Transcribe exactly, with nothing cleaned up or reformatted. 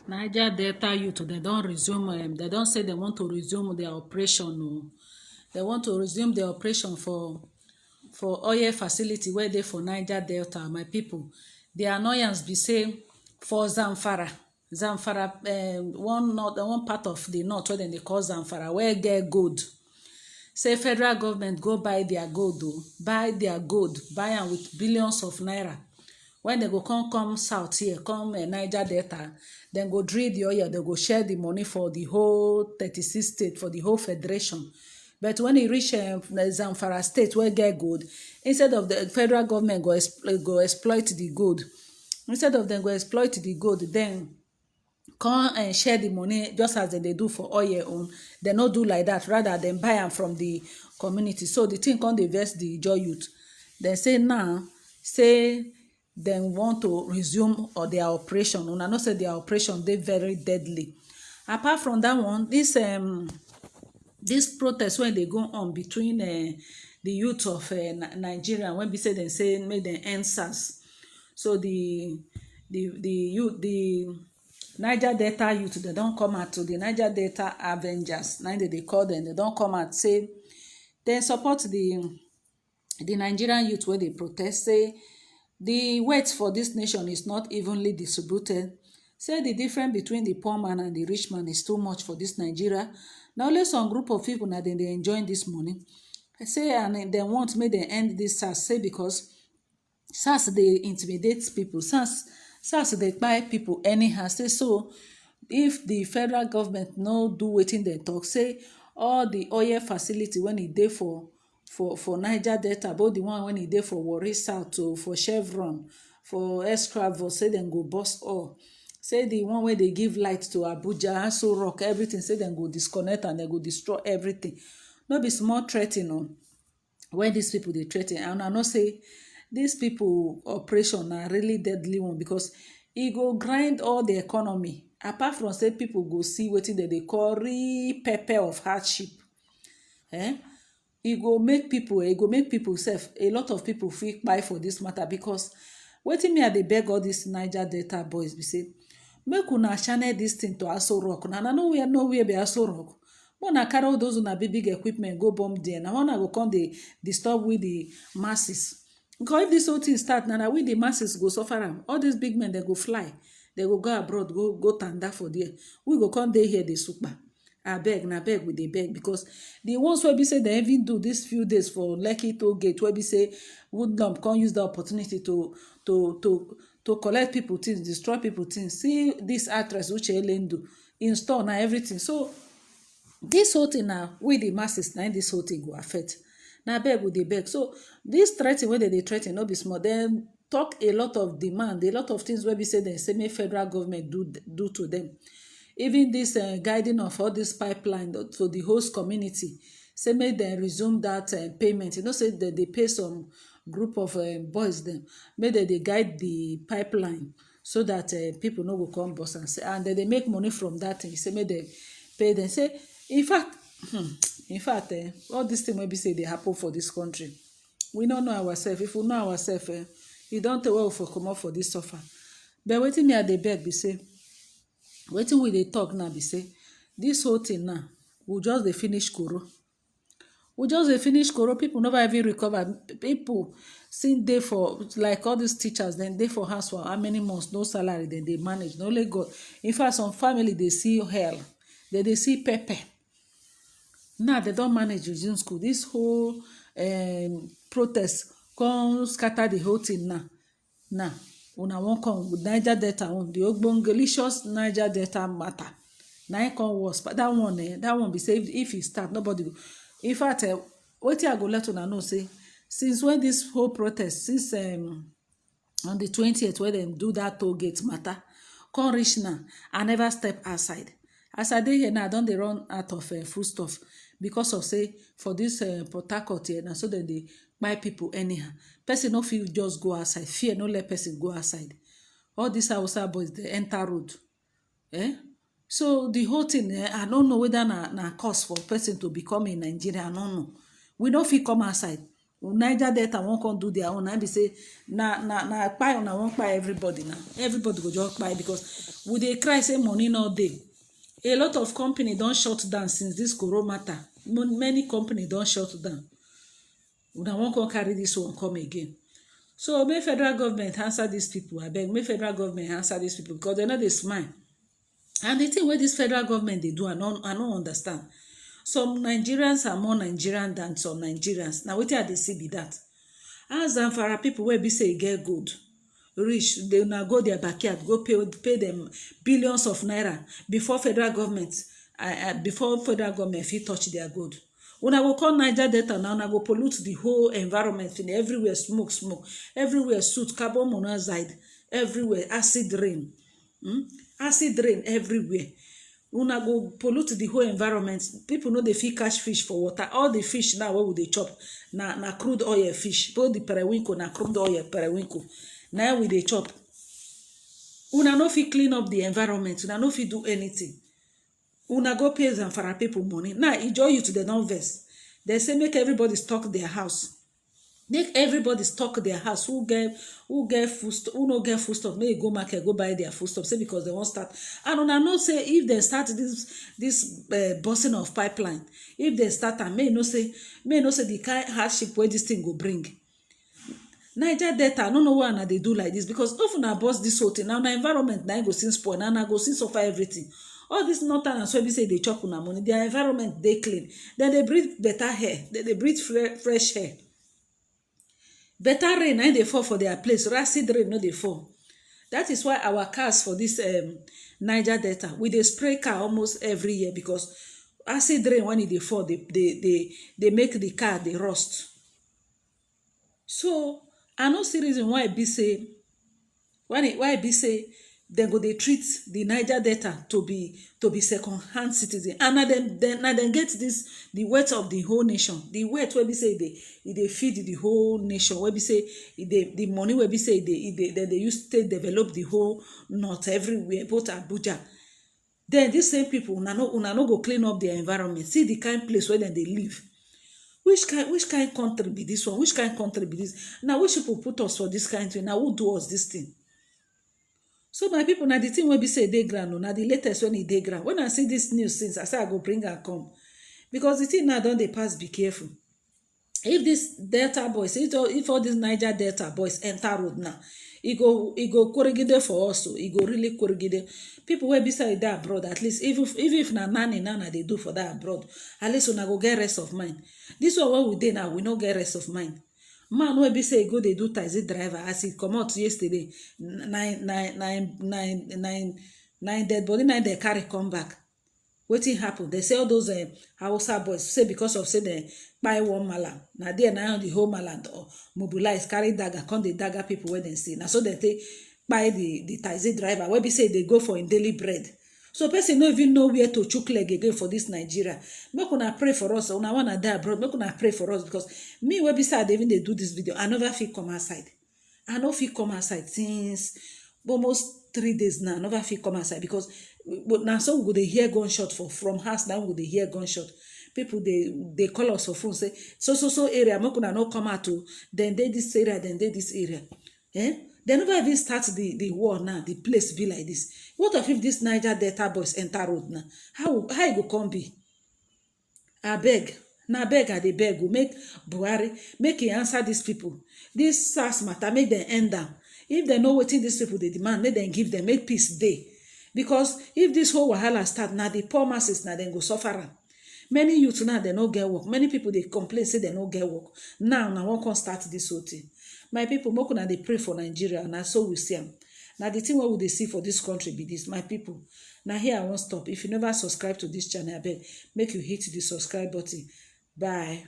Niger Delta youth, they don resume, um, they don say they want to resume their operation o. They want to resume their operation for, for oil facility wey dey for Niger Delta, my people. The annoyance be say for Zamfara, Zamfara, um, one north, one part of the north wey dem dey call Zamfara, wey get gold. Say federal government go buy their gold o, buy their gold, buy am with billions of naira. When dem go come, come south here, come, eh, Niger Delta, dem go drill the oil, dem go share the money for the whole thirty-six state, for the whole federation. But when e reach, eh, Zamfara state wey get gold, instead of the federal government go expl-, go exploit the gold, instead of dem go exploit the gold, then come and share the money just as dem dey do for oil own. Dem no do like that, rather dem buy am from the community. So the thing come dey vex the Ijaw youth. Dem say now, say dem want to resume or their operation. Una know say their operation dey very deadly. Apart from that one, this, um, this protest wey dey go on between, uh, the youth of, uh, Ni-, Nigeria, wey be say dem say make dem end SARS. So the, the, the youth, the Niger Delta youth, dem don come out to the Niger Delta Avengers, na im dem dey call dem. Dem don come out say dem support the, the Nigerian youth wey dey protest, say the wealth for this nation is not evenly distributed. Say the difference between the poor man and the rich man is too much for this Nigeria. Na only some group of people na dem dey enjoy this money. Say, and dem want make dem end this SARS, say because SARS dey intimidate people. SARS, SARS dey kpai people anyhow. Say so, if the federal government no do wetin dem talk, say all the oil facility wey e dey for, for, for Niger Delta, both the one wey e dey for Warri South o, for Chevron, for Escravos, say dem go burst all. Say the one wey dey give light to Abuja, Aso Rock, everything, say dem go disconnect and dem go destroy everything. No be small threatening o. When these people dey threaten, and I know say these people operation na really deadly one, because e go grind all the economy. Apart from say people go see wetin dem dey call real pepper of hardship, eh? E go make people, e go make people sef, a lot of people fit kpai for this matter, because wetin me I dey beg all these Niger Delta boys be say, make una channel this thing to Aso Rock. Na, na nowhere, nowhere be Aso Rock. Make una carry all those una big, big equipment go bomb there. Na una go come dey disturb with the masses. Because if this whole thing start, na, na we the masses go suffer am. All these big men, dem go fly. Dem go go abroad, go, go tanda for there. We go come dey here dey sukpa. Abeg, na beg we dey beg, because the ones wey be say dem even do this few days for Lekki toll gate, wey be say Woodlump come use the opportunity to, to, to, to collect people things, destroy people things. See this actress Uche Elendu, install na everything. So this whole thing na we the masses, na im this whole thing go affect. Na beg we dey beg. So this threaten wey dem dey threaten no be small. Dem talk a lot of demand, a lot of things wey be say dem say make federal government do, do to them. Even this, uh, guiding of all this pipeline to the host community, say make dem resume that, uh, payment. You know say dem dey pay some group of, uh, boys dem, make dem dey guide the pipeline so that, uh, people no go come burst and say, and dem dey make money from that thing. Say make dem pay them. Say, in fact, hmm, in fact, eh, all this thing wey be say dey happen for this country, we no know ourselves. If we know ourselves, eh, e don tey wey we for comot for this suffer. But wetin me I dey beg be say, wetin we dey talk now be say, this whole thing now, we just dey finish koro. We just dey finish koro. People never even recover. People still dey for, like, all these teachers, dem dey for house for how many months? No salary, dem dey manage. Na only God. In fact, some family dey see hell. Dem dey see pepper. Now dem don manage resume school. This whole, um, protest come scatter the whole thing now. Now, una wan come with Niger Delta own, the ogbongelicious Niger Delta matter. Na im come worse. But that one, eh, that one be say if, if e start, nobody go. In fact, eh, wetin I go let una know say, since when this whole protest, since, um, on the twentieth, when dem do that toll gate matter, come reach now, I never step outside. As I dey here now, I don dey run out of, uh, foodstuff, because of say for this, uh, Port Harcourt here, na so dem dey kpai people anyhow. Person no fit just go outside. Fear no let person go outside. All these Hausa boys dey enter road. Eh? So the whole thing, eh, I don't know whether na, na cause for person to become a Nigerian. I don't know. We no fit come outside. Niger Delta wan come do their own, na be say na na na kpai una wan kpai everybody. Now everybody go just kpai because we dey cry say money no dey. A lot of company don shut down since this corona matter. Mo- many company don shut down. Una wan come carry this one come again. So make federal government answer these people, abeg. Make federal government answer these people because dem no dey smile. And the thing wey this federal government dey do, I no I no understand. Some Nigerians are more Nigerian than some Nigerians. Na wetin I dey see be that. Ask Zamfara people wey be say e get gold, rich, dey una go their backyard, go pay pay them billions of naira before federal government, uh, uh, before federal government fit touch their gold. Una go come Niger Delta now, una go pollute the whole environment, finish everywhere, smoke, smoke, everywhere, soot, carbon monoxide, everywhere, acid rain, hmm? Acid rain everywhere. Una go pollute the whole environment. People no dey fit catch fish for water. All the fish now wey we dey chop na na crude oil fish. Both the periwinkle na crude oil periwinkle. Na we dey chop. Una no fit clean up the environment. Una no fit do anything. Una go pay Zamfara people money. Now Ijaw youth dem don vex. Dem say make everybody stock their house. Make everybody stock their house. Who get who get food st- who no get food stuff, make e go market go buy their food stuff. Say because dem wan start. And una know say if dem start this this uh, busting of pipeline, if dem start am, make you know say make you know say the kind hardship wey this thing go bring. Niger Delta, I no know why una dey do like this because if una burst this whole thing, na una environment na im go still spoil, na una go still suffer everything. All this northerners wey be say dey chop una money, their environment dey clean. Dem dey breathe better air, dem dey breathe fre- fresh air. Better rain na im dey fall for their place, rancid rain no dey fall. That is why our cars for this um, Niger Delta, we dey spray car almost every year because acid rain when e dey fall, dey dey dey dey make the car dey rust. So I no see reason why e be say when e why e be say dem go dey treat the Niger Delta to be to be second hand citizen, and na dem dem na dem get this the wealth of the whole nation, the wealth wey be say e dey e dey feed the whole nation, wey be say e dey the money wey be say e dey e dey dem dey use take develop the whole north everywhere, both Abuja. Then these same people, una no una no go clean up their environment. See the kind place where dem dey live. Which kind which kind country be this one? Which kind country be this? Now which people put us for this kind thing? Now who do us this thing? So my people, now the thing wey be say e dey ground, o, na the latest when e dey ground. When I see this news since, I say I go bring am come because the thing now don dey pass. Be careful. If this Delta boys, if all, if all these Niger Delta boys enter road now, e go e go korigide for us. So e go really korigide. People wey be say dey abroad, at least even if, even if na nanny now na dey do for that abroad, at least una go get rest of mind. This one wey we dey now, we no get rest of mind. Man wey be say e go dey do taxi driver, as e comot yesterday, nine nine nine nine nine nine dead body nine dey carry come back. Wetin happen? They say all those uh, Hausa boys say because of say dem kpai one malam, na there now the whole malam uh, mobilize, carry dagger, come dey dagger people wey dem see. Na so dem take kpai the the taxi driver wey be say dey go for im daily bread. So person no even know where to chook leg again for this Nigeria. Make una pray for us. Una wanna die abroad. Make una pray for us because me wey be say I dey even dey do this video, I never fit come outside. I no fit come outside since almost three days now. I never fit come outside because but now so we go dey hear gunshot for from house. Now we go dey hear gunshot. People dey dey call us for phone say so so so area, make una no come out o. Then dey this area, then dey this area. Eh? They never even start the the war now. The place be like this. What of if this Niger Delta boys enter road now? How how e go come be? Abeg, na beg I dey beg o, make Buhari make he answer these people. This SARS matter, make dem end am. If dem know wetin these people dey demand, make dem give dem, make peace dey. Because if this whole wahala start, na the poor masses na dem go suffer am. Many youth now dem no get work. Many people dey complain say dem no get work. Now na wan come start this whole thing. My people, make una dey pray for Nigeria. Na so we see am. Na the thing wey we dey see for this country be this, my people. Na here I wan stop. If you never subscribe to this channel, abeg make you hit the subscribe button. Bye.